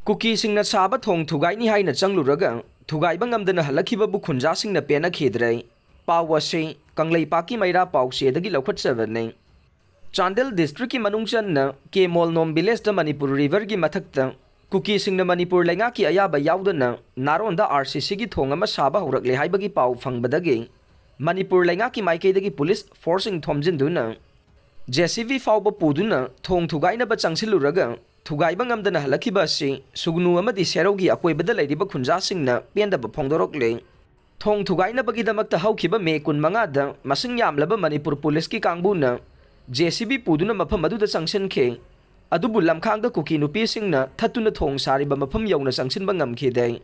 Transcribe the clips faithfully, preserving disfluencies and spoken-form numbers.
ꯀꯨꯀꯤꯁꯤꯡꯅ ꯁꯥꯕ ꯊꯣꯡ ꯊꯨꯒꯥꯏꯅꯤ ꯍꯥꯏꯅ ꯆꯪꯂꯨꯔꯒ ꯊꯨꯒꯥꯏꯕ ꯉꯝꯗꯅ ꯍꯜꯂꯛꯈꯤꯕꯕꯨ ꯈꯨꯟꯖꯥꯁꯤꯡꯅ ꯄꯦꯟꯅꯈꯤꯗ꯭ꯔꯦ꯫ ꯄꯥꯎ ꯑꯁꯤ ꯀꯪꯂꯩꯄꯥꯛꯀꯤ ꯃꯩꯔꯥ ꯄꯥꯎꯆꯦꯗꯒꯤ ꯂꯧꯈꯠꯆꯕꯅꯤ꯫ ꯆꯥꯟꯗꯦꯜ ꯗꯤꯁꯇ꯭ꯔꯤꯛꯀꯤ ꯃꯅꯨꯡ ꯆꯟꯅ ꯀꯦ ꯃꯣꯜꯅꯣꯝ ꯚꯤꯂꯦꯖꯇ ꯃꯅꯤꯄꯨꯔ ꯔꯤꯚꯔꯒꯤ ꯃꯊꯛꯇ ꯀꯨꯀꯤꯁꯤꯡꯅ ꯃꯅꯤꯄꯨꯔ ꯂꯩꯉꯥꯛꯀꯤ ꯑꯌꯥꯕ ꯌꯥꯎꯗꯅ ꯅꯥꯔꯣꯟꯗ ꯑꯥꯔ ꯁꯤ ꯁꯤꯒꯤ ꯊꯣꯡ ꯑꯃ ꯁꯥꯕ ꯍꯧꯔꯛꯂꯦ ꯍꯥꯏꯕꯒꯤ ꯄꯥꯎ ꯐꯪꯕꯗꯒꯤ ꯃꯅꯤꯄꯨꯔ ꯂꯩꯉꯥꯛꯀꯤ ꯃꯥꯏꯀꯩꯗꯒꯤ ꯄꯨꯂꯤꯁ ꯐꯣꯔꯁꯁꯤꯡ ꯊꯣꯝꯖꯤꯟꯗꯨꯅ ꯖꯦ ꯁꯤ ꯕꯤ ꯐꯥꯎꯕ ꯄꯨꯗꯨꯅ ꯊꯣꯡ ꯊꯨꯒꯥꯏꯅꯕ ꯆꯪꯁꯤꯜꯂꯨꯔꯒ ꯊꯨꯒꯥꯏꯕ ꯉꯝꯗꯅ ꯍꯜꯂꯛꯈꯤꯕ ꯑꯁꯤ ꯁꯨꯒꯅꯨ ꯑꯃꯗꯤ ꯁꯦꯔꯧꯒꯤ ꯑꯀꯣꯏꯕꯗ ꯂꯩꯔꯤꯕ ꯈꯨꯟꯖꯥꯁꯤꯡꯅ ꯄꯦꯟꯗꯕ ꯐꯣꯡꯗꯣꯔꯛꯂꯦ꯫ ꯊꯣꯡ ꯊꯨꯒꯥꯏꯅꯕꯒꯤꯗꯃꯛꯇ ꯍꯧꯈꯤꯕ ꯃꯦ ꯀꯨꯟꯃꯉꯥꯗ ꯃꯁꯤꯡ ꯌꯥꯝꯂꯕ ꯃꯅꯤꯄꯨꯔ ꯄꯨꯂꯤꯁꯀꯤ ꯀꯥꯡꯕꯨꯅ ꯖꯦ ꯁꯤ ꯕꯤ ꯄꯨꯗꯨꯅ ꯃꯐꯝ ꯑꯗꯨꯗ ꯆꯪꯁꯤꯟꯈꯤ꯫ ꯑꯗꯨꯕꯨ ꯂꯝꯈꯥꯡꯗ ꯀꯨꯀꯤ ꯅꯨꯄꯤꯁꯤꯡꯅ ꯊꯠꯇꯨꯅ ꯊꯣꯡ ꯁꯥꯔꯤꯕ ꯃꯐꯝ ꯌꯧꯅ ꯆꯪꯁꯤꯟꯕ ꯉꯝꯈꯤꯗꯦ꯫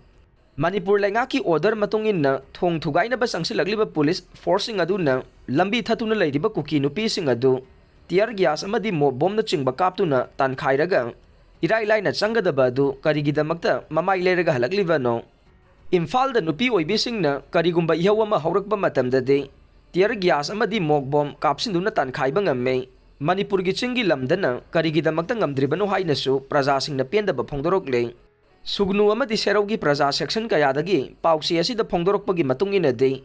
ꯃꯅꯤꯄꯨꯔ ꯂꯩꯉꯥꯛꯀꯤ ꯑꯣꯔꯗꯔ ꯃꯇꯨꯡ ꯏꯟꯅ ꯊꯣꯡ ꯊꯨꯒꯥꯏꯅꯕ ꯆꯪꯁꯤꯜꯂꯛꯂꯤꯕ ꯄꯨꯂꯤꯁ ꯐꯣꯔꯁꯁꯤꯡ ꯑꯗꯨꯅ ꯂꯝꯕꯤ ꯊꯠꯇꯨꯅ ꯂꯩꯔꯤꯕ ꯀꯨꯀꯤ ꯅꯨꯄꯤꯁꯤꯡ ꯑꯗꯨ ꯇꯤꯌꯔ ꯒ꯭ꯌꯥꯁ ꯑꯃꯗꯤ ꯃꯣꯞ ꯕꯣꯝꯅꯆꯤꯡꯕ ꯀꯥꯞꯇꯨꯅ ꯇꯥꯟꯈꯥꯏꯔꯒ ꯏꯔꯥꯏ ꯂꯥꯏꯅ ꯆꯪꯒꯗꯕ ꯑꯗꯨ ꯀꯔꯤꯒꯤꯗꯃꯛꯇ ꯃꯃꯥꯏ ꯂꯩꯔꯒ ꯍꯜꯂꯛꯂꯤꯕꯅꯣ? ꯏꯝꯐꯥꯜꯗ ꯅꯨꯄꯤ ꯑꯣꯏꯕꯤꯁꯤꯡꯅ ꯀꯔꯤꯒꯨꯝꯕ ꯏꯍꯧ ꯑꯃ ꯍꯧꯔꯛꯄ ꯃꯇꯝꯗꯗꯤ ꯇꯤꯌꯔ ꯒ꯭ꯌꯥꯁ ꯑꯃꯗꯤ ꯃꯣꯞ ꯕꯣꯝ ꯀꯥꯞꯁꯤꯟꯗꯨꯅ ꯇꯥꯟꯈꯥꯏꯕ ꯉꯝꯃꯤ꯫ ꯃꯅꯤꯄꯨꯔꯒꯤ ꯆꯤꯡꯒꯤ ꯂꯝꯗꯅ ꯀꯔꯤꯒꯤꯗꯃꯛꯇ ꯉꯝꯗ꯭ꯔꯤꯕꯅꯣ ꯍꯥꯏꯅꯁꯨ ꯄ꯭ꯔꯖꯥꯁꯤꯡꯅ ꯄꯦꯟꯗꯕ ꯐꯣꯡꯗꯣꯔꯛꯂꯤ꯫ ꯁꯨꯒꯅꯨ ꯑꯃꯗꯤ ꯁꯦꯔꯧꯒꯤ ꯄ꯭ꯔꯖꯥ ꯁꯦꯛꯁꯟ ꯀꯌꯥꯗꯒꯤ ꯄꯥꯎꯆꯦ ꯑꯁꯤꯗ ꯐꯣꯡꯗꯣꯔꯛꯄꯒꯤ ꯃꯇꯨꯡ ꯏꯟꯅꯗꯤ,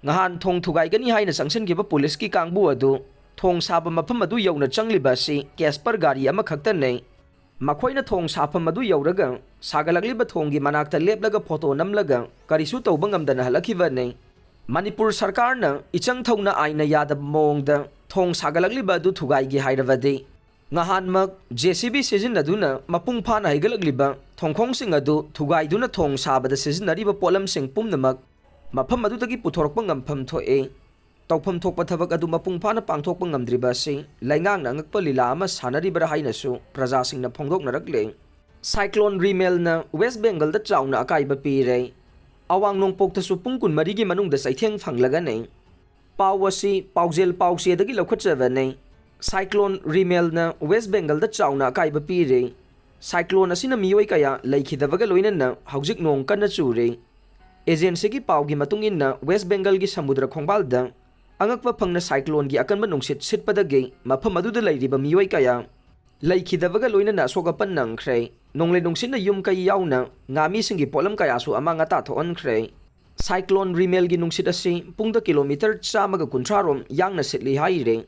ꯉꯍꯥꯟ ꯊꯣꯡ ꯊꯨꯒꯥꯏꯒꯅꯤ ꯍꯥꯏꯅ ꯆꯪꯁꯤꯟꯈꯤꯕ ꯄꯨꯂꯤꯁꯀꯤ ꯀꯥꯡꯕꯨ ꯑꯗꯨ ꯊꯣꯡ ꯁꯥꯕ ꯃꯐꯝ ꯑꯗꯨ ꯌꯧꯅ ꯆꯪꯂꯤꯕ ꯑꯁꯤ ꯀꯦꯁꯄꯔ ꯒꯥꯔꯤ ꯑꯃꯈꯛꯇꯅꯤ꯫ ꯃꯈꯣꯏꯅ ꯊꯣꯡ ꯁꯥꯐꯝ ꯑꯗꯨ ꯌꯧꯔꯒ ꯁꯥꯒꯠꯂꯛꯂꯤꯕ ꯊꯣꯡꯒꯤ ꯃꯅꯥꯛꯇ ꯂꯦꯞꯂꯒ ꯐꯣꯇꯣ ꯅꯝꯂꯒ ꯀꯔꯤꯁꯨ ꯇꯧꯕ ꯉꯝꯗꯅ ꯍꯜꯂꯛꯈꯤꯕꯅꯤ꯫ ꯃꯅꯤꯄꯨꯔ ꯁꯔꯀꯥꯔꯅ ꯏꯆꯪ ꯊꯧꯅ ꯑꯥꯏꯟꯅ ꯌꯥꯗꯕ ꯃꯑꯣꯡꯗ ꯊꯣꯡ ꯁꯥꯒꯠꯂꯛꯂꯤꯕ ꯑꯗꯨ ꯊꯨꯒꯥꯏꯒꯦ ꯍꯥꯏꯔꯕꯗꯤ, ꯉꯍꯥꯟꯃꯛ ꯖꯦ ꯁꯤ ꯕꯤ ꯁꯤꯖꯤꯟꯅꯗꯨꯅ ꯃꯄꯨꯡ ꯐꯥꯅ ꯍꯩꯒꯠꯂꯛꯂꯤꯕ ꯊꯣꯡꯈꯣꯡꯁꯤꯡ ꯑꯗꯨ ꯊꯨꯒꯥꯏꯗꯨꯅ ꯊꯣꯡ ꯁꯥꯕꯗ ꯁꯤꯖꯤꯟꯅꯔꯤꯕ ꯄꯣꯠꯂꯝꯁꯤꯡ ꯄꯨꯝꯅꯃꯛ ꯃꯐꯝ ꯑꯗꯨꯗꯒꯤ ꯄꯨꯊꯣꯔꯛꯄ ꯉꯝꯐꯝ ꯊꯣꯛꯏ꯫ ꯇꯧꯐꯝ ꯊꯣꯛꯄ ꯊꯕꯛ ꯑꯗꯨ ꯃꯄꯨꯡ ꯐꯥꯅ ꯄꯥꯡꯊꯣꯛꯄ ꯉꯝꯗ꯭ꯔꯤꯕ ꯑꯁꯤ ꯂꯩꯉꯥꯛꯅ ꯑꯉꯛꯄ ꯂꯤꯂꯥ ꯑꯃ ꯁꯥꯟꯅꯔꯤꯕ꯭ꯔꯥ ꯍꯥꯏꯅꯁꯨ ꯄ꯭ꯔꯖꯥꯁꯤꯡꯅ ꯐꯣꯡꯗꯣꯛꯅꯔꯛꯂꯦ꯫ ꯁꯥꯏꯀ꯭ꯂꯣꯟ ꯔꯤꯃꯦꯜꯅ ꯋꯦꯁ ꯕꯦꯡꯒꯜꯗ ꯆꯥꯎꯅ ꯑꯀꯥꯏꯕ ꯄꯤꯔꯦ꯫ ꯑꯋꯥꯡ ꯅꯣꯡꯄꯣꯛꯇꯁꯨ ꯄꯨꯡ ꯀꯨꯟꯃꯔꯤꯒꯤ ꯃꯅꯨꯡꯗ ꯆꯩꯊꯦꯡ ꯐꯪꯂꯒꯅꯤ꯫ ꯄꯥꯎ ꯑꯁꯤ ꯄꯥꯎꯖꯦꯜ ꯄꯥꯎꯆꯦꯗꯒꯤ ꯂꯧꯈꯠꯆꯕꯅꯤ꯫ ꯁꯥꯏꯀ꯭ꯂꯣꯟ ꯔꯤꯃꯦꯜꯅ ꯋꯦꯁ ꯕꯦꯡꯒꯜꯗ ꯆꯥꯎꯅ ꯑꯀꯥꯏꯕ ꯄꯤꯔꯦ꯫ ꯁꯥꯏꯀ꯭ꯂꯣꯟ ꯑꯁꯤꯅ ꯃꯤꯑꯣꯏ ꯀꯌꯥ ꯂꯩꯈꯤꯗꯕꯒ ꯂꯣꯏꯅꯅ ꯍꯧꯖꯤꯛ ꯅꯣꯡ ꯀꯟꯅ ꯆꯨꯔꯦ꯫ ꯑꯦꯖꯦꯟꯁꯤꯒꯤ ꯄꯥꯎꯒꯤ ꯃꯇꯨꯡ ꯏꯟꯅ, ꯋꯦꯁ ꯕꯦꯡꯒꯜꯒꯤ ꯁꯃꯨꯗ꯭ꯔ ꯈꯣꯡꯕꯥꯜꯗ ꯑꯉꯛꯄ ꯐꯪꯅ ꯁꯥꯏꯀ꯭ꯂꯣꯟꯒꯤ ꯑꯀꯟꯕ ꯅꯨꯡꯁꯤꯠ ꯁꯤꯠꯄꯗꯒꯤ ꯃꯐꯝ ꯑꯗꯨꯗ ꯂꯩꯔꯤꯕ ꯃꯤꯑꯣꯏ ꯀꯌꯥ ꯂꯩꯈꯤꯗꯕꯒ ꯂꯣꯏꯅꯅ ꯑꯁꯣꯛ ꯑꯄꯟ ꯅꯪꯈ꯭ꯔꯦ꯫ ꯅꯣꯡꯂꯩ ꯅꯨꯡꯁꯤꯠꯅ ꯌꯨꯝ ꯀꯩ ꯌꯥꯎꯅ ꯉꯥꯃꯤꯁꯤꯡꯒꯤ ꯄꯣꯠꯂꯝ ꯀꯌꯥꯁꯨ ꯑꯃꯥꯡ ꯑꯇꯥ ꯊꯣꯛꯍꯟꯈ꯭ꯔꯦ꯫ ꯁꯥꯏꯀ꯭ꯂꯣꯟ ꯔꯤꯃꯦꯜꯒꯤ ꯅꯨꯡꯁꯤꯠ ꯑꯁꯤ ꯄꯨꯡꯗ ꯀꯤꯂꯣꯃꯤꯇꯔ ꯆꯥꯝꯃꯒ ꯀꯨꯟꯊ꯭ꯔꯥ ꯔꯣꯝ ꯌꯥꯡꯅ ꯁꯤꯠꯂꯤ ꯍꯥꯏꯔꯤ꯫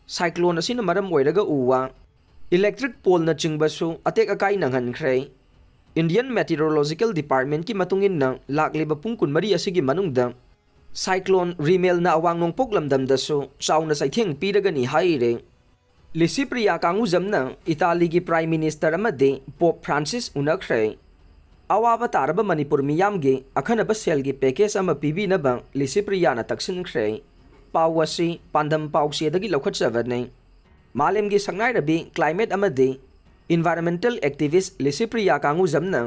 ꯁꯥꯏꯀ꯭ꯂꯣꯟ ꯑꯁꯤꯅ ꯃꯔꯝ ꯑꯣꯏꯔꯒ ꯎ ꯋꯥ, ꯏꯂꯦꯛꯇ꯭ꯔꯤꯛ ꯄꯣꯜꯅꯆꯤꯡꯕꯁꯨ ꯑꯇꯦꯛ ꯑꯀꯥꯏ ꯅꯪꯍꯟꯈ꯭ꯔꯦ꯫ ꯏꯟꯗꯤꯌꯟ ꯃꯦꯇꯤꯑꯣꯔꯣꯂꯣꯖꯤꯀꯦꯜ ꯗꯤꯄꯥꯔꯠꯃꯦꯟꯠꯀꯤ ꯃꯇꯨꯡ ꯏꯟꯅ, ꯂꯥꯛꯂꯤꯕ ꯄꯨꯡ ꯀꯨꯟꯃꯔꯤ ꯑꯁꯤꯒꯤ ꯃꯅꯨꯡꯗ ꯁꯥꯏꯀ꯭ꯂꯣꯟ ꯔꯤꯃꯦꯜꯅ ꯑꯋꯥꯡ ꯅꯣꯡꯄꯣꯛ ꯂꯝꯗꯝꯗꯁꯨ ꯆꯥꯎꯅ ꯆꯩꯊꯦꯡ ꯄꯤꯔꯒꯅꯤ ꯍꯥꯏꯔꯦ꯫ ꯂꯤꯁꯤꯄ꯭ꯔꯤꯌꯥ ꯀꯥꯡꯉꯨꯖꯝꯅ ꯏꯇꯥꯂꯤꯒꯤ ꯄ꯭ꯔꯥꯏꯝ ꯃꯤꯅꯤꯁꯇꯔ ꯑꯃꯗꯤ ꯄꯣꯞ ꯐ꯭ꯔꯥꯟꯁꯤꯁ ꯎꯅꯈ꯭ꯔꯦ꯫ ꯑꯋꯥꯕ ꯇꯥꯔꯕ ꯃꯅꯤꯄꯨꯔ ꯃꯤꯌꯥꯝꯒꯤ ꯑꯈꯟꯅꯕ ꯁꯦꯜꯒꯤ ꯄꯦꯀꯦꯖ ꯑꯃ ꯄꯤꯕꯤꯅꯕ ꯂꯤꯁꯤꯄ꯭ꯔꯤꯌꯥꯅ ꯇꯛꯁꯤꯟꯈ꯭ꯔꯦ꯫ ꯄꯥꯎ ꯑꯁꯤ ꯄꯥꯟꯗꯝ ꯄꯥꯎ ꯆꯦꯗꯒꯤ ꯂꯧꯈꯠꯆꯕꯅꯤ꯫ ꯃꯥꯂꯦꯝꯒꯤ ꯁꯛꯅꯥꯏꯔꯕꯤ ꯀ꯭ꯂꯥꯏꯃꯦꯠ ꯑꯃꯗꯤ ꯏꯟꯚꯥꯏꯔꯟꯃꯦꯟꯇꯦꯜ ꯑꯦꯛꯇꯤꯚꯤꯁ ꯂꯤꯁꯤꯄ꯭ꯔꯤꯌꯥ ꯀꯥꯡꯉꯨꯖꯝꯅ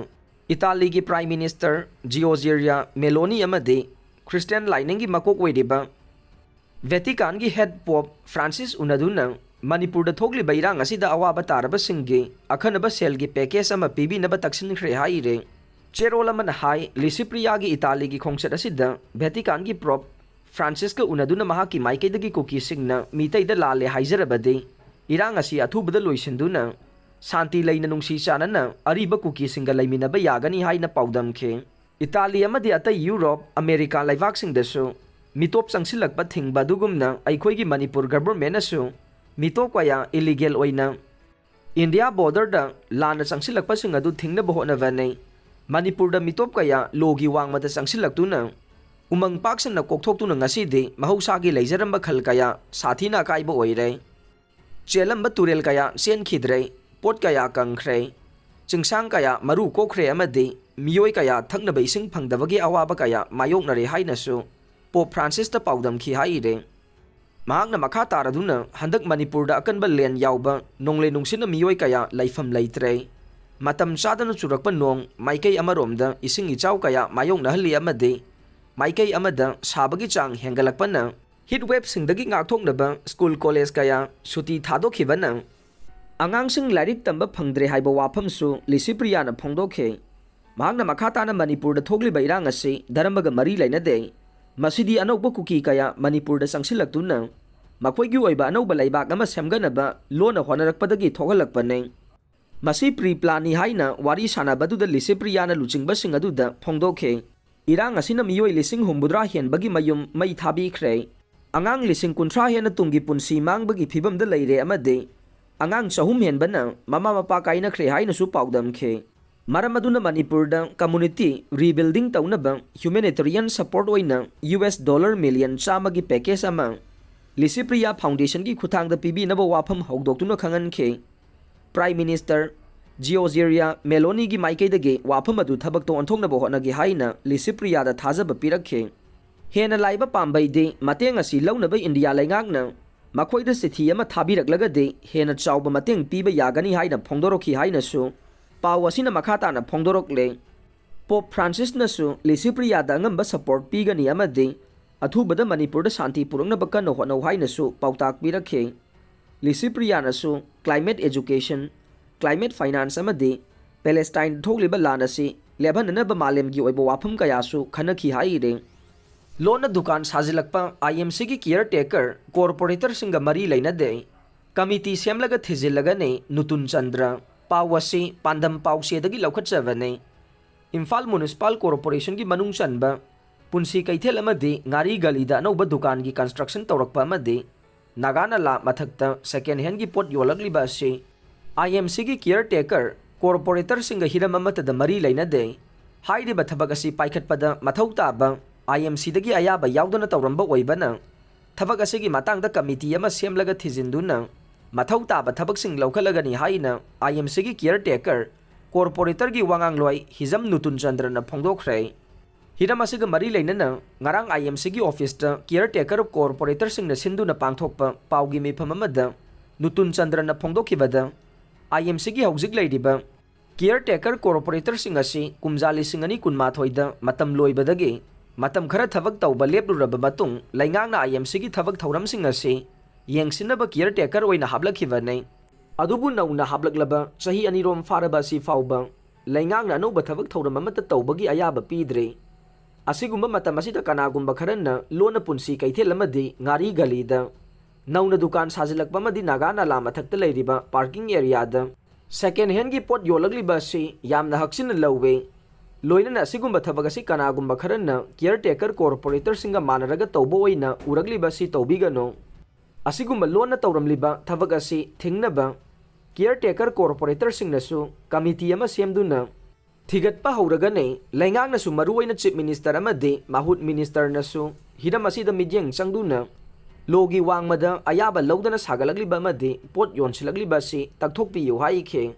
ꯏꯇꯥꯂꯤꯒꯤ ꯄ꯭ꯔꯥꯏꯝ ꯃꯤꯅꯤꯁꯇꯔ ꯖꯤꯑꯣꯖꯤꯔꯤꯌꯥ ꯃꯦꯂꯣꯅꯤ ꯑꯃꯗꯤ ꯈ꯭ꯔꯤꯁꯇꯤꯌꯥꯟ ꯂꯥꯏꯅꯤꯡꯒꯤ ꯃꯀꯣꯛ ꯑꯣꯏꯔꯤꯕ ꯚꯦꯇꯤꯀꯥꯟꯒꯤ ꯍꯦꯗ ꯄꯣꯞ ꯐ꯭ꯔꯥꯟꯁꯤꯁ ꯎꯅꯗꯨꯅ ꯃꯅꯤꯄꯨꯔꯗ ꯊꯣꯛꯂꯤꯕ ꯏꯔꯥꯡ ꯑꯁꯤꯗ ꯑꯋꯥꯕ ꯇꯥꯔꯕꯁꯤꯡꯒꯤ ꯑꯈꯟꯅꯕ ꯁꯦꯜꯒꯤ ꯄꯦꯀꯦꯖ ꯑꯃ ꯄꯤꯕꯤꯅꯕ ꯇꯛꯁꯤꯟꯈ꯭ꯔꯦ ꯍꯥꯏꯔꯦ꯫ ꯆꯦꯔꯣꯜ ꯑꯃꯅ ꯍꯥꯏ, ꯂꯤꯁꯤꯄ꯭ꯔꯤꯌꯥꯒꯤ ꯏꯇꯥꯂꯤꯒꯤ ꯈꯣꯡꯆꯠ ꯑꯁꯤꯗ ꯚꯦꯇꯤꯀꯥꯟꯒꯤ ꯄꯣꯞ ꯐ꯭ꯔꯥꯟꯁꯤꯁꯀ ꯎꯅꯗꯨꯅ ꯃꯍꯥꯛꯀꯤ ꯃꯥꯏꯀꯩꯗꯒꯤ ꯀꯨꯀꯤꯁꯤꯡꯅ ꯃꯤꯇꯩꯗ ꯂꯥꯜꯂꯦ ꯍꯥꯏꯖꯔꯕꯗꯤ ꯏꯔꯥꯡ ꯑꯁꯤ ꯑꯊꯨꯕꯗ ꯂꯣꯏꯁꯤꯟꯗꯨꯅ ꯁꯥꯟꯇꯤ ꯂꯩꯅ ꯅꯨꯡꯁꯤ ꯆꯥꯟꯅꯅ ꯑꯔꯤꯕ ꯀꯨꯀꯤꯁꯤꯡꯒ ꯂꯩꯃꯤꯟꯅꯕ ꯌꯥꯒꯅꯤ ꯍꯥꯏꯅ ꯄꯥꯎꯗꯝꯈꯤ꯫ ꯏꯇꯥꯂꯤ ꯑꯃꯗꯤ ꯑꯇꯩ ꯌꯨꯔꯣꯞ, ꯑꯃꯦꯔꯤꯀꯥ ꯂꯩꯕꯥꯛꯁꯤꯡꯗꯁꯨ ꯃꯤꯇꯣꯞ ꯆꯪꯁꯤꯜꯂꯛꯄ ꯊꯤꯡꯕ ꯑꯗꯨꯒꯨꯝꯅ ꯑꯩꯈꯣꯏꯒꯤ ꯃꯅꯤꯄꯨꯔ ꯒꯚꯔꯟꯃꯦꯟꯠꯅꯁꯨ ꯃꯤꯇꯣꯞ ꯀꯌꯥ ꯏꯂꯤꯒꯦꯜ ꯑꯣꯏꯅ ꯏꯟꯗꯤꯌꯥ ꯕꯣꯔꯗꯔꯗ ꯂꯥꯟꯅ ꯆꯪꯁꯤꯜꯂꯛꯄꯁꯤꯡ ꯑꯗꯨ ꯊꯤꯡꯅꯕ ꯍꯣꯠꯅꯕꯅꯤ꯫ ꯃꯅꯤꯄꯨꯔꯗ ꯃꯤꯇꯣꯞ ꯀꯌꯥ ꯂꯣꯒꯤ ꯋꯥꯡꯃꯗ ꯆꯪꯁꯤꯜꯂꯛꯇꯨꯅ ꯎꯃꯪ ꯄꯥꯛꯁꯟꯅ ꯀꯣꯛꯊꯣꯛꯇꯨꯅ ꯉꯁꯤꯗꯤ ꯃꯍꯧꯁꯥꯒꯤ ꯂꯩꯖꯔꯝꯕ ꯈꯜ ꯀꯌꯥ ꯁꯥꯊꯤꯅ ꯑꯀꯥꯏꯕ ꯑꯣꯏꯔꯦ꯫ ꯆꯦꯜꯂꯝꯕ ꯇꯨꯔꯦꯜ ꯀꯌꯥ ꯆꯦꯟꯈꯤꯗ꯭ꯔꯦ, ꯄꯣꯠ ꯀꯌꯥ ꯀꯪꯈ꯭ꯔꯦ, ꯆꯤꯡꯁꯥꯡ ꯀꯌꯥ ꯃꯔꯨ ꯀꯣꯛꯈ꯭ꯔꯦ ꯑꯃꯗꯤ ꯃꯤꯑꯣꯏ ꯀꯌꯥ ꯊꯛꯅꯕ ꯏꯁꯤꯡ ꯐꯪꯗꯕꯒꯤ ꯑꯋꯥꯕ ꯀꯌꯥ ꯃꯥꯌꯣꯛꯅꯔꯦ ꯍꯥꯏꯅꯁꯨ ꯄꯣꯞ ꯐ꯭ꯔꯥꯟꯁꯤꯁꯇ ꯄꯥꯎꯗꯝꯈꯤ ꯍꯥꯏꯔꯦ꯫ ꯃꯍꯥꯛꯅ ꯃꯈꯥ ꯇꯥꯔꯗꯨꯅ ꯍꯟꯗꯛ ꯃꯅꯤꯄꯨꯔꯗ ꯑꯀꯟꯕ ꯂꯦꯟ ꯌꯥꯎꯕ ꯅꯣꯡꯂꯩ ꯅꯨꯡꯁꯤꯠꯅ ꯃꯤꯑꯣꯏ ꯀꯌꯥ ꯂꯩꯐꯝ ꯂꯩꯇ꯭ꯔꯦ, ꯃꯇꯝ ꯆꯥꯗꯅ ꯆꯨꯔꯛꯄ ꯅꯣꯡ ꯃꯥꯏꯀꯩ ꯑꯃꯔꯣꯝꯗ ꯏꯁꯤꯡ ꯏꯆꯥꯎ ꯀꯌꯥ ꯃꯥꯌꯣꯛꯅꯍꯜꯂꯤ ꯑꯃꯗꯤ ꯃꯥꯏꯀꯩ ꯑꯃꯗ ꯁꯥꯕꯒꯤ ꯆꯥꯡ ꯍꯦꯟꯒꯠꯂꯛꯄꯅ ꯍꯤꯠ ꯋꯦꯕꯁꯤꯡꯗꯒꯤ ꯉꯥꯛꯊꯣꯛꯅꯕ ꯁ꯭ꯀꯨꯜ ꯀꯣꯂꯦꯖ ꯀꯌꯥ ꯁꯨꯇꯤ ꯊꯥꯗꯣꯛꯈꯤꯕꯅ ꯑꯉꯥꯡꯁꯤꯡ ꯂꯥꯏꯔꯤꯛ ꯇꯝꯕ ꯐꯪꯗ꯭ꯔꯦ ꯍꯥꯏꯕ ꯋꯥꯐꯝꯁꯨ ꯂꯤꯁꯤꯄ꯭ꯔꯤꯌꯥꯅ ꯐꯣꯡꯗꯣꯛꯈꯤ꯫ ꯃꯍꯥꯛꯅ ꯃꯈꯥ ꯇꯥꯅ ꯃꯅꯤꯄꯨꯔꯗ ꯊꯣꯛꯂꯤꯕ ꯏꯔꯥꯡ ꯑꯁꯤ ꯙꯔꯃꯒ ꯃꯔꯤ ꯂꯩꯅꯗꯦ꯫ ꯃꯁꯤꯗꯤ ꯑꯅꯧꯕ ꯀꯨꯀꯤ ꯀꯌꯥ ꯃꯅꯤꯄꯨꯔꯗ ꯆꯪꯁꯤꯜꯂꯛꯇꯨꯅ ꯃꯈꯣꯏꯒꯤ ꯑꯣꯏꯕ ꯑꯅꯧꯕ ꯂꯩꯕꯥꯛ ꯑꯃ ꯁꯦꯝꯒꯠꯅꯕ ꯂꯣꯟꯅ ꯍꯣꯠꯅꯔꯛꯄꯗꯒꯤ ꯊꯣꯛꯍꯜꯂꯛꯄꯅꯤ꯫ ꯃꯁꯤ ꯄ꯭ꯔꯤ ꯄ꯭ꯂꯥꯟꯅꯤ ꯍꯥꯏꯅ ꯋꯥꯔꯤ ꯁꯥꯟꯅꯕꯗꯨꯗ ꯂꯤꯁꯤꯄ꯭ꯔꯤꯌꯥꯅ ꯂꯨꯆꯤꯡꯕꯁꯤꯡ ꯑꯗꯨꯗ ꯐꯣꯡꯗꯣꯛꯈꯤ꯫ ꯏꯔꯥꯡ ꯑꯁꯤꯅ ꯃꯤꯑꯣꯏ ꯂꯤꯁꯤꯡ ꯍꯨꯝꯐꯨꯇꯔꯥ ꯍꯦꯟꯕꯒꯤ ꯃꯌꯨꯝ ꯃꯩ ꯊꯥꯕꯤꯈ꯭ꯔꯦ꯫ ꯑꯉꯥꯡ ꯂꯤꯁꯤꯡ ꯀꯨꯟꯊ꯭ꯔꯥ ꯍꯦꯟꯅ ꯇꯨꯡꯒꯤ ꯄꯨꯟꯁꯤ ꯃꯥꯡꯕꯒꯤ ꯐꯤꯕꯝꯗ ꯂꯩꯔꯦ ꯑꯃꯗꯤ ꯑꯉꯥꯡ ꯆꯍꯨꯝ ꯍꯦꯟꯕꯅ ꯃꯃꯥ ꯃꯄꯥ ꯀꯥꯏꯅꯈ꯭ꯔꯦ ꯍꯥꯏꯅꯁꯨ ꯄꯥꯎꯗꯝꯈꯤ꯫ ꯃꯔꯝ ꯑꯗꯨꯅ ꯃꯅꯤꯄꯨꯔꯗ ꯀꯝꯃ꯭ꯌꯨꯅꯤꯇꯤ ꯔꯤꯕꯤꯜꯗꯤꯡ ꯇꯧꯅꯕ ꯍ꯭ꯌꯨꯃꯦꯅꯤꯇꯔꯤꯌꯟ ꯁꯄꯣꯔꯠ ꯑꯣꯏꯅ ꯌꯨ ꯑꯦꯁ ꯗꯣꯂꯔ ꯃꯤꯂꯤꯌꯟ ꯆꯥꯝꯃꯒꯤ ꯄꯦꯀꯦꯖ ꯑꯃ ꯂꯤꯁꯤꯄ꯭ꯔꯤꯌꯥ ꯐꯥꯎꯟꯗꯦꯁꯟꯒꯤ ꯈꯨꯠꯊꯥꯡꯗ ꯄꯤꯕꯤꯅꯕ ꯋꯥꯐꯝ ꯍꯧꯗꯣꯛꯇꯨꯅ ꯈꯪꯍꯟꯈꯤ꯫ ꯄ꯭ꯔꯥꯏꯝ ꯃꯤꯅꯤꯁꯇꯔ ꯖꯤꯑꯣꯖꯤꯌꯥ ꯃꯦꯂꯣꯅꯤꯒꯤ ꯃꯥꯏꯀꯩꯗꯒꯤ ꯋꯥꯐꯝ ꯑꯗꯨ ꯊꯕꯛꯇ ꯑꯣꯟꯊꯣꯛꯅꯕ ꯍꯣꯠꯅꯒꯦ ꯍꯥꯏꯅ ꯂꯤꯁꯤꯄ꯭ꯔꯤꯌꯥꯗ ꯊꯥꯖꯕ ꯄꯤꯔꯛꯈꯤ꯫ ꯍꯦꯟꯅ ꯂꯥꯏꯕ ꯄꯥꯝꯕꯩꯗꯤ ꯃꯇꯦꯡ ꯑꯁꯤ ꯂꯧꯅꯕ ꯏꯟꯗꯤꯌꯥ ꯂꯩꯉꯥꯛꯅ ꯃꯈꯣꯏꯗ ꯆꯤꯊꯤ ꯑꯃ ꯊꯥꯕꯤꯔꯛꯂꯒꯗꯤ ꯍꯦꯟꯅ ꯆꯥꯎꯕ ꯃꯇꯦꯡ ꯄꯤꯕ ꯌꯥꯒꯅꯤ ꯍꯥꯏꯅ ꯐꯣꯡꯗꯣꯔꯛꯈꯤ ꯍꯥꯏꯅꯁꯨ ꯄꯥꯎ ꯑꯁꯤꯅ ꯃꯈꯥ ꯇꯥꯅ ꯐꯣꯡꯗꯣꯔꯛꯂꯦ꯫ ꯄꯣꯞ ꯐ꯭ꯔꯥꯟꯁꯤꯁꯅꯁꯨ ꯂꯤꯁꯤꯄ꯭ꯔꯤꯌꯥꯗ ꯑꯉꯝꯕ ꯁꯄꯣꯔꯠ ꯄꯤꯒꯅꯤ ꯑꯃꯗꯤ ꯑꯊꯨꯕꯗ ꯃꯅꯤꯄꯨꯔꯗ ꯁꯥꯟꯇꯤ ꯄꯨꯔꯛꯅꯕ ꯀꯟꯅ ꯍꯣꯠꯅꯧ ꯍꯥꯏꯅꯁꯨ ꯄꯥꯎꯇꯥꯛ ꯄꯤꯔꯛꯈꯤ꯫ ꯂꯤꯁꯤꯄ꯭ꯔꯤꯌꯥꯅꯁꯨ ꯀ꯭ꯂꯥꯏꯃꯦꯠ ꯑꯦꯖꯨꯀꯦꯁꯟ, ꯀ꯭ꯂꯥꯏꯃꯦꯠ ꯐꯥꯏꯅꯥꯟꯁ ꯑꯃꯗꯤ ꯄꯦꯂꯦꯁꯇꯥꯏꯟꯗ ꯊꯣꯛꯂꯤꯕ ꯂꯥꯟ ꯑꯁꯤ ꯂꯦꯞꯍꯟꯅꯅꯕ ꯃꯥꯂꯦꯝꯒꯤ ꯑꯣꯏꯕ ꯋꯥꯐꯝ ꯀꯌꯥꯁꯨ ꯈꯟꯅꯈꯤ ꯍꯥꯏꯔꯤ꯫ ꯂꯣꯟꯅ ꯗꯨꯀꯥꯟ ꯁꯥꯖꯤꯜꯂꯛꯄ ꯑꯥꯏ ꯑꯦꯝ ꯁꯤꯒꯤ ꯀꯤꯌꯔ ꯇꯦꯀꯔ ꯀꯣꯔꯄꯣꯔꯦꯇꯔꯁꯤꯡꯒ ꯃꯔꯤ ꯂꯩꯅꯗꯦ꯫ ꯀꯃꯤꯇꯤ ꯁꯦꯝꯂꯒ ꯊꯤꯖꯤꯜꯂꯒꯅꯤ ꯅꯨꯇꯨꯟ ꯆꯟꯗ꯭ꯔ꯫ ꯄꯥꯎ ꯑꯁꯤ ꯄꯥꯟꯗꯝ ꯄꯥꯎꯆꯦꯗꯒꯤ ꯂꯧꯈꯠꯆꯕꯅꯤ꯫ ꯏꯝꯐꯥꯜ ꯃ꯭ꯌꯨꯅꯤꯁꯤꯄꯥꯜ ꯀꯣꯔꯄꯣꯔꯦꯁꯟꯒꯤ ꯃꯅꯨꯡ ꯆꯟꯕ ꯄꯨꯟꯁꯤ ꯀꯩꯊꯦꯜ ꯑꯃꯗꯤ ꯉꯥꯔꯤ ꯒꯂꯤꯗ ꯑꯅꯧꯕ ꯗꯨꯀꯥꯟꯒꯤ ꯀꯟꯁꯇ꯭ꯔꯛꯁꯟ ꯇꯧꯔꯛꯄ ꯑꯃꯗꯤ ꯅꯥꯒꯥ ꯅꯂꯥ ꯃꯊꯛꯇ ꯁꯦꯀꯦꯟ ꯍꯦꯟꯒꯤ ꯄꯣꯠ ꯌꯣꯜꯂꯛꯂꯤꯕ ꯑꯁꯤ ꯑꯥꯏ ꯑꯦꯝ ꯁꯤꯒꯤ ꯀꯤꯌꯔ ꯇꯦꯀꯔ ꯀꯣꯔꯄꯣꯔꯦꯇꯔꯁꯤꯡꯒ ꯍꯤꯔꯝ ꯑꯃꯠꯇꯗ ꯃꯔꯤ ꯂꯩꯅꯗꯦ꯫ ꯍꯥꯏꯔꯤꯕ ꯊꯕꯛ ꯑꯁꯤ ꯄꯥꯏꯈꯠꯄꯗ ꯃꯊꯧ ꯇꯥꯕ ꯑꯥꯏ ꯑꯦꯝ ꯁꯤꯗꯒꯤ ꯑꯌꯥꯕ ꯌꯥꯎꯗꯅ ꯇꯧꯔꯝꯕ ꯑꯣꯏꯕꯅ ꯊꯕꯛ ꯑꯁꯤꯒꯤ ꯃꯇꯥꯡꯗ ꯀꯃꯤꯇꯤ ꯑꯃ ꯁꯦꯝꯂꯒ ꯊꯤꯖꯤꯟꯗꯨꯅ ꯃꯊꯧ ꯇꯥꯕ ꯊꯕꯛꯁꯤꯡ ꯂꯧꯈꯠꯂꯒꯅꯤ ꯍꯥꯏꯅ ꯑꯥꯏ ꯑꯦꯝ ꯁꯤꯒꯤ ꯀꯤꯌꯔ ꯇꯦꯀꯔ ꯀꯣꯔꯄꯣꯔꯦꯇꯔꯒꯤ ꯋꯥꯉꯥꯡꯂꯣꯏ ꯍꯤꯖꯝ ꯅꯨꯇꯨꯟ ꯆꯟꯗ꯭ꯔꯅ ꯐꯣꯡꯗꯣꯛꯈ꯭ꯔꯦ꯫ ꯍꯤꯔꯝ ꯑꯁꯤꯒ ꯃꯔꯤ ꯂꯩꯅꯅ ꯉꯔꯥꯡ ꯑꯥꯏ ꯑꯦꯝ ꯁꯤꯒꯤ ꯑꯣꯐꯤꯁꯇ ꯀꯤꯌꯔ ꯇꯦꯀꯔ ꯀꯣꯔꯄꯣꯔꯦꯇꯔꯁꯤꯡꯅ ꯁꯤꯟꯗꯨꯅ ꯄꯥꯡꯊꯣꯛꯄ ꯄꯥꯎꯒꯤ ꯃꯤꯐꯝ ꯑꯃꯗ ꯅꯨꯇꯨꯟ ꯆꯟꯗ꯭ꯔꯅ ꯐꯣꯡꯗꯣꯛꯈꯤꯕꯗ, ꯑꯥꯏ ꯑꯦꯝ ꯁꯤꯒꯤ ꯍꯧꯖꯤꯛ ꯂꯩꯔꯤꯕ ꯀꯤꯌꯔ ꯇꯦꯀꯔ ꯀꯣꯔꯄꯣꯔꯦꯇꯔꯁꯤꯡ ꯑꯁꯤ ꯀꯨꯝꯖꯥ ꯂꯤꯁꯤꯡ ꯑꯅꯤ ꯀꯨꯟꯃꯥꯊꯣꯏꯗ ꯃꯇꯝ ꯂꯣꯏꯕꯗꯒꯤ ꯃꯇꯝ ꯈꯔ ꯊꯕꯛ ꯇꯧꯕ ꯂꯦꯞꯂꯨꯔꯕ ꯃꯇꯨꯡ, ꯂꯩꯉꯥꯛꯅ ꯑꯥꯏ ꯑꯦꯝ ꯁꯤꯒꯤ ꯊꯕꯛ ꯊꯧꯔꯝꯁꯤꯡ ꯑꯁꯤ ꯌꯦꯡꯁꯤꯟꯅꯕ ꯀꯤꯌꯔ ꯇꯦꯀꯔ ꯑꯣꯏꯅ ꯍꯥꯞꯂꯛꯈꯤꯕꯅꯤ꯫ ꯑꯗꯨꯕꯨ ꯅꯧꯅ ꯍꯥꯞꯂꯛꯂꯕ ꯆꯍꯤ ꯑꯅꯤꯔꯣꯝ ꯐꯥꯔꯕ ꯑꯁꯤ ꯐꯥꯎꯕ ꯂꯩꯉꯥꯛꯅ ꯑꯅꯧꯕ ꯊꯕꯛ ꯊꯧꯔꯝ ꯑꯃꯠꯇ ꯇꯧꯕꯒꯤ ꯑꯌꯥꯕ ꯄꯤꯗ꯭ꯔꯤ꯫ ꯑꯁꯤꯒꯨꯝꯕ ꯃꯇꯝ ꯑꯁꯤꯗ ꯀꯅꯥꯒꯨꯝꯕ ꯈꯔꯅ ꯂꯣꯟꯅ ꯄꯨꯟꯁꯤ ꯀꯩꯊꯦꯜ ꯑꯃꯗꯤ ꯉꯥꯔꯤ ꯒꯂꯤꯗ ꯅꯧꯅ ꯗꯨꯀꯥꯟ ꯁꯥꯖꯤꯜꯂꯛꯄ ꯑꯃꯗꯤ ꯅꯥꯒꯥ ꯅꯂꯥ ꯃꯊꯛꯇ ꯂꯩꯔꯤꯕ ꯄꯥꯔꯀꯤꯡ ꯑꯦꯔꯤꯌꯥꯗ Second handꯒꯤ ꯄꯣꯠ ꯌꯣꯜꯂꯛꯂꯤꯕ ꯑꯁꯤ ꯌꯥꯝꯅ ꯍꯛꯆꯤꯟꯅ ꯂꯧꯋꯦ꯫ ꯂꯣꯏꯅꯅ ꯑꯁꯤꯒꯨꯝꯕ ꯊꯕꯛ ꯑꯁꯤ ꯀꯅꯥꯒꯨꯝꯕ ꯈꯔꯅ caretaker corporatorꯁꯤꯡꯒ ꯃꯥꯟꯅꯔꯒ ꯇꯧꯕ ꯑꯣꯏꯅ ꯎꯔꯛꯂꯤꯕ ꯑꯁꯤ ꯇꯧꯕꯤꯒꯅꯨ꯫ ꯑꯁꯤꯒꯨꯝꯕ ꯂꯣꯟꯅ ꯇꯧꯔꯝꯂꯤꯕ ꯊꯕꯛ ꯑꯁꯤ ꯊꯤꯡꯅꯕ caretaker corporatorꯁꯤꯡꯅꯁꯨ committee ꯑꯃ ꯁꯦꯝꯗꯨꯅ ꯊꯤꯒꯠꯄ ꯍꯧꯔꯒꯅꯤ꯫ ꯂꯩꯉꯥꯛꯅꯁꯨ, ꯃꯔꯨꯑꯣꯏꯅ Chief Minister ꯑꯃꯗꯤ ꯃꯍꯨꯠ ministerꯅꯁꯨ ꯍꯤꯔꯝ ꯑꯁꯤꯗ ꯃꯤꯠꯌꯦꯡ ꯆꯪꯗꯨꯅ lawꯒꯤ ꯋꯥꯡꯃꯗ ꯑꯌꯥꯕ ꯂꯧꯗꯅ ꯁꯥꯒꯠꯂꯛꯂꯤꯕ ꯑꯃꯗꯤ ꯄꯣꯠ ꯌꯣꯟꯁꯤꯜꯂꯛꯂꯤꯕ ꯑꯁꯤ ꯇꯛꯊꯣꯛꯄꯤꯌꯨ ꯍꯥꯏꯈꯤ꯫